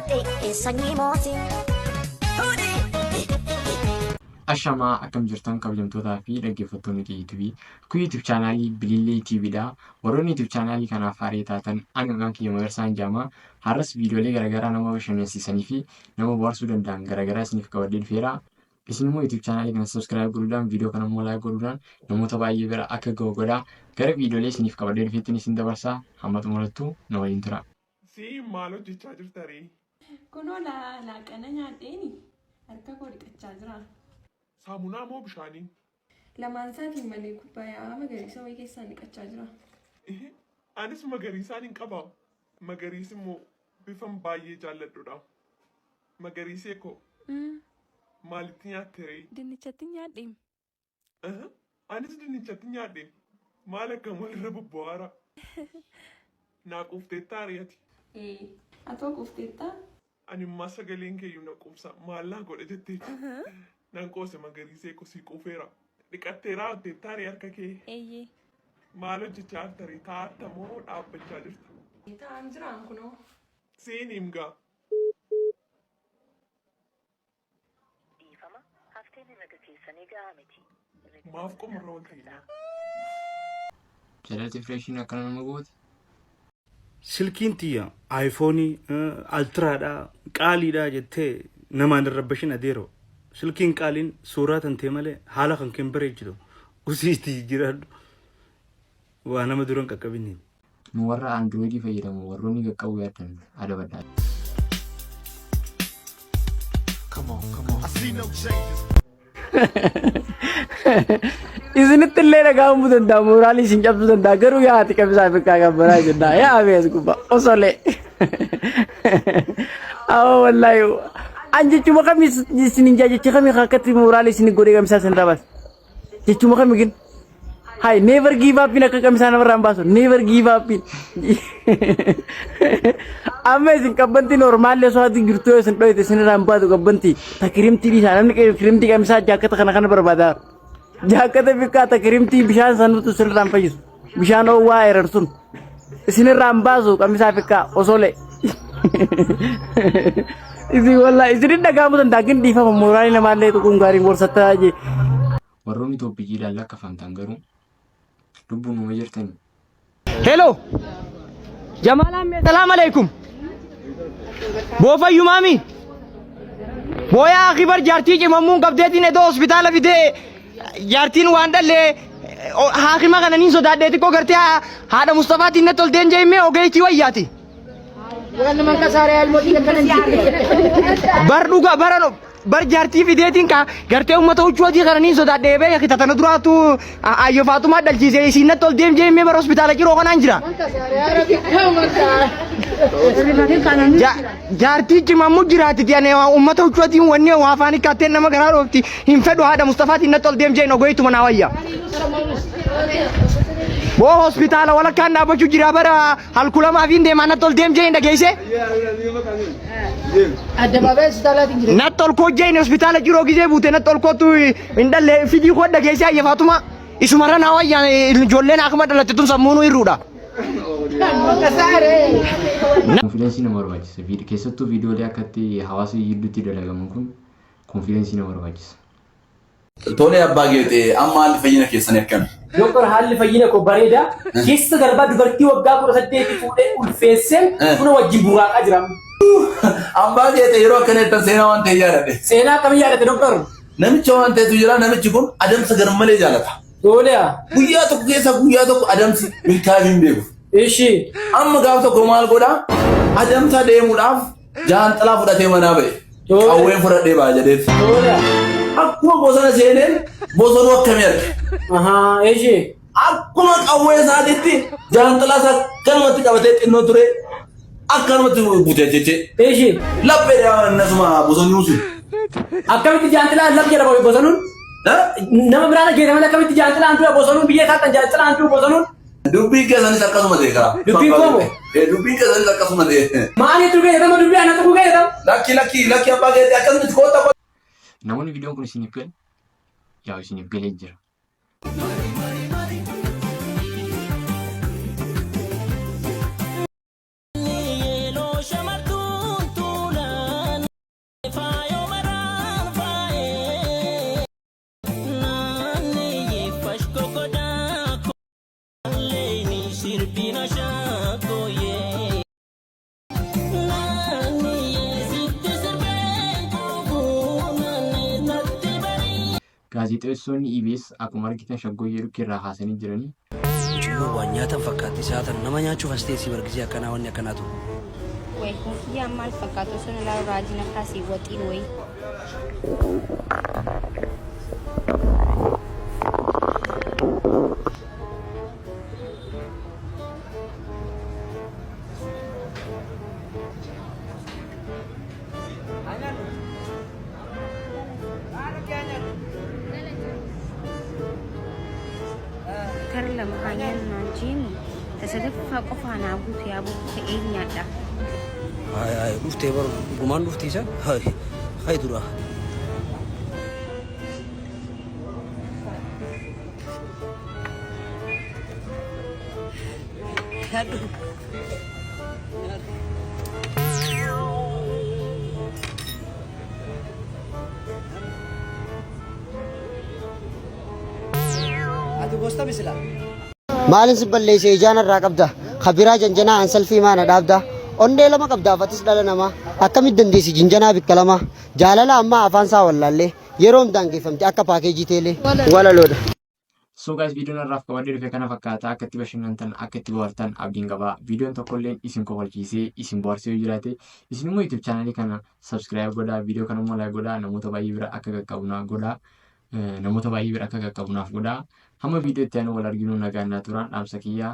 Dhaladhe sanyii mootii. Ashamaa akkam jirtan kabajamtootaa fi dhaggeeffattoonni YouTube. Kun YouTube chaanaalii Bilillee TV dha. Warroonni YouTube chaanaalii kanaaf haaraa taatan ani maqaan kiyya Magarsaan Jaamaa. Har'as viidiyoolee garaagaraa nama bashannansiisanii fi nama bohaarsuu danda'an garaagaraa isiniif qabadhee dhufeera. Isin immoo YouTube chaanaalii kana subscribe godhuudhaan viidiyoo kana immoo like godhuudhaan namoota baay'ee bira akka ga'u godhaa. Gara viidiyoolee isiniif qabadhee dhufeettiin isin dabarsaa. Hamma xumurattuu na waliin tura. Sii maal hojjechaa jirta ree? Kunoo laaqana nyaadheeni harka koo dhiqachaa jira. Saamunaa moo bishaaniin? Lamaan isaatiin malee kubbaayyaa magariisa wayii keessaan dhiqachaa jira. Anis magariisaan hin qaba. Magariisi immoo bifan baay'ee jaalladhudha. Magariisee koo maalitti nyaatte ree? Dinnichatti nyaadheem. Anis dinnichatti nyaadhe. Maal akkam walirra bobbo'aara. Naa quufteettaa ree ati? Ee, atoo quufteettaa? Ani immaa sagaleen keeyyuu na quubsa. Maal naa godha jetteeti. Nan qoose magariisee koo sii quufeera. Dhiqattee raawwatteettaa ree harka kee? Eeyyee. Maal hojjechaa jirta ree? Taa'atta moo dhaabbachaa jirta? Taa'an jiraan kunoo. Siin himgaa. Dhiifama, hafteen herrega keessanii gahaa miti. Herrega Maaf dabalataa qomarra wal kaffalaa. teenyaa? Jalatti fireeshiin akkana nama gooti. Silkiin tiyya aayifoonii altiraadha qaaliidha jettee namaan hin rabbashin adeero. Silkiin qaaliin suuraa tantee malee haala kan kee hin bareechitu. Usiitii jiraadhu. Waa nama dura hin qaqqabiniin. Nu warra Android fayyadamu warroonni qaqqabu yaaddan adabadhaa. Isinitti illee dhaga'amuu danda'a mooraalii isin cabsuu danda'a garuu yaa ati qamisaa Afrikaa qabbanaa jennaa yaa abees gubbaa osolee. Awwa wallaahi an jechuma kamii isin hin jecha kamii akkatti mooraalii isin godhee qamisaa isin irraa baase. Jechuma kami gin. Hai never give up in akka qamisaa namarraa hin baasu. Never give up in. Amma isin qabbantii normaallee osoo ati jirtu yoo isin dhoyte isin irraa hin baatu qabbantii. Ta kirimtii dhiisaa namni kirimtii qamisaa jaakkata kana kana barbaada. Jaakkata biqqaa ta kirimtii bishaan sanuutu isin irraa hin fayyisu. Bishaan oowwaa erar sun. Isin irraa hin baasu qamisaa fiqqaa osolee. Isin wallaahi isin hin dhaga'amuu danda'a gin dhiifama mooraalii namaallee tuquun gaariin gorsatta jee. Warroonni tooppikiidhaan lakkafamtan garuu lubbuun numa jirtanii. Hello. Jamaal Ahmed, salaam alaikum. Boo fayyumaami. Booyaa akibar jaartii cimammuun qabdeetiin edoo hospitaala fidee jaartiin waan dhallee haakima kana niin sodaadhee xiqqoo gartee haadha Mustafaatiin natti ol deen jeemee ogeettii wayyaati. Bar dhuga bara bar jaartii fideetiin ka gartee uummata huccuu adii kana niin sodaadhee beeka kita tana duraatu ayyo faatumaa dhalchiise isiin natti ol deem jeemee bara hospitaala ciroo kanaan jira. Jaartii cimammu jiraatiti ani uummata huccuu adiin wanni waa afaan hikkaateen nama garaa dhoofti hin fedhu haadha Mustafaatiin natti ol deem jeen ogeeytuma naa wayya. Boo hospitaala walakkaan dhaabbachuu jira bara halkulamaa fi deemaa natti ol deem jeen dhageesse. Natti ol koo jeen hospitaala jiroo gizee buute natti ol kootu hin dhalle fidii koo dhageesse ayyafaatuma isumarra naa wayya ijoolleen akkuma dhalatte tun sammuunuu hirruudha. Konfidensii nama barbaachisa. Keessattuu viidiyoolee akkatti hawaasa gidduutti dalagaman kun konfidensii nama barbaachisa. Tole abbaa geexee amma haalli fayyina keessanii akkami? Doktor haalli fayyina koo bareeda. Keessa darbaa dubartii waggaa 18 fuudhee ulfeessee buna wajjin burraaqaa jira. Abbaa geexee yeroo akkana jettan seenaa waan ta'e yaadadhe. Seenaa akkamii yaadatte doktor? Namicha waan ta'etu jira namichi kun adamsa garmalee jaalata. Tole'a. Guyyaa tokko keessa guyyaa tokko adamsi milkaa'ee hin beeku. Ishi. Amma gaaf tokko maal godhaa? Adamsa deemuudhaaf jaanxilaa fudhatee manaa ba'e. Qawween fudhadhee ba'a jedheet. Tole'a. Akkuma bosona seeneen bosonuu akkamii arge? Ahaa ishi. Akkuma qawwee isaatitti jaanxilaa isaa akkanumatti qabatee xinnoo ture akkanumatti bute jechee. Ishi. Laphee nasuma bosonuu sun. Akkamitti jaanxilaan laf jedha bosonuun? Nama biraan ajjeese malee akkamitti jaanxilaan du'a bosonuun biyya isaatti jaanxilaan du'u bosonuun? Dubbiin keessanis akkasuma ta'e kaa. Dubbiin koo moo? Dubbiin keessanis akkasuma ta'e. Maaliitu ga'e nama dubbii ana tuquu ga'e ta'u? Lakki lakki lakki abbaa keetii akkasumatti kootta. Namoonni viidiyoon kun isiniif gale yaa isiniif galee jira. Gaazexeessonni EBS akkuma argitan shaggooyyee dhukkee irraa kaasanii jiranii. Mucayyoo waan nyaatan fakkaatti saatan nama nyaachuuf as teessii bargisee akkanaa wanni akkanaa tun. Way kun kiyyaan maal fakkaatu osoo na ilaalu raajii na kaasee waxiin wayii. Kar 2 haa nyaannu naan jeeni ta sadaffaa qofaa naa guutu yaa boo ka'een nyaadha. Hayi hayi dhuftee bar dhugumaan dhufti isa hayi hayi dura. Ati gosta misila. Maalin si balleeyse ijaa narraa qabda Ka biraa janjanaa an salfii maa na dhaabda Onnee lama qabdaaf atis dhala namaa Akkamitti dandeessi jinjanaa bikka lamaa Jaalala ammaa afaan saa wallaallee Yeroon daangeffamte akka paakeejii teelee Walaloodha. So guys viidiyoon har'aaf qabadhee dhufe kana fakkaata akka itti bashannantan akka itti bohaartan abdiin qaba. Viidiyoon tokkolleen isin kofalchiisee isin bohaarsee yoo jiraate isin immoo YouTube chaanalii kana subscribe godhaa viidiyoo kana immoo like godhaa namoota baay'ee bira akka qaqqabu naa godhaa. Namoota baay'ee bira akka qaqqabu naaf godhaa. Hamma viidiyoo itti aanu wal arginu nagaan naa turaa dhaamsa kiyyaa.